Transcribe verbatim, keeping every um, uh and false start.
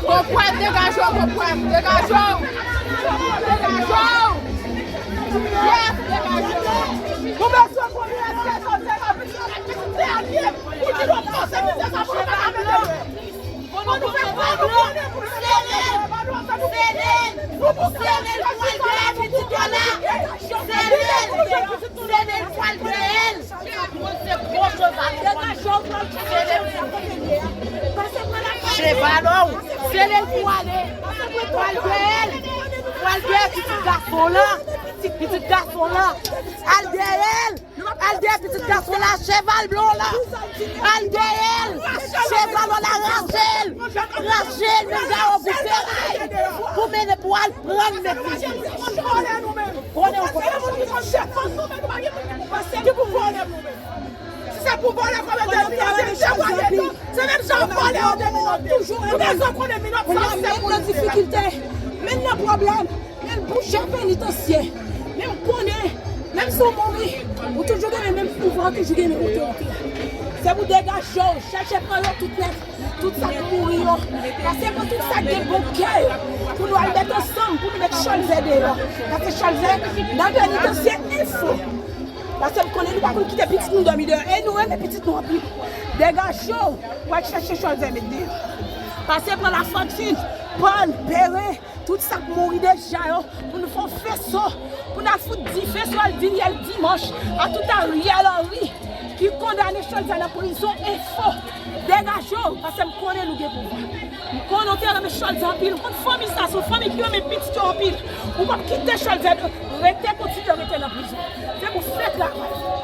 Konprann, degaje w, konprann, degaje w. Degaje w. Yes, degaje w. Nou bezwen konnen èske Joseph Abit la mete sou tè a l ye pou di nou pase mizè sa pou nou pa ka mete. Pou nou fè pa nou konnen pou nou mete sou tè a. Nou pou sere l pou al dèyè pitit yo la. Sere l, sere l pou al dèyè l. Se gwo cheval. Cheval ou, se lè l pou ale. Pou al dèyè l. Pou al dèyè pitit gason la. Pitit gason la. Al dèyè l. Al dèyè pitit gason la. Cheval blan la. Al dèyè l. Cheval ou la, rache l. Rache l, menm gawo pou feray. Pou mennen pou al pran mèt li. Konnen ou konnen. Ki pou vòlè nou menm? Si se pou vòlè kòm Etazini, se vòlè tou. Se menm jan vòlè yo de minòt. Nou bezwen konnen minòt sa se pou nou. Menm nan difikilte, menm nan pwoblèm, menm bouche penitansye. Men m konnen, menm si w mouri, ou toujou gen menm pouvwa, ou toujou gen menm otorite. Se pou degaje w, chèche pran yo tout nèt. Tout sa k mouri yo, pase pran tout sa k gen bon kè yo, pou nou al met ansanm, pou nou met Cholzè deyò. Pase Cholzè nan penitansye enfo. Pase m konnen nou pa konn kite pitit nou dòmi deyò. E nou renmen pitit nou anpil. Degaje w, w al chèche Cholzè met deyò. Pase pran Lafontin, Pòl, Bere, tout sa k mouri deja yo, pou nou fè yon feso, pou n al fout dife sou Aldinièle Dimanche, a tout Ariel Henry, ki kondane Cholzè nan prizon enfo. Degaje w, pase m konnen nou gen pouvwa. M konnen w te renmen Cholzè anpil, m konn fanmi sa, se yon fanmi ki renmen pitit yo anpil. Ou p ap kite Cholzè rete, kontinye rete nan prizon. Se pou fè travay.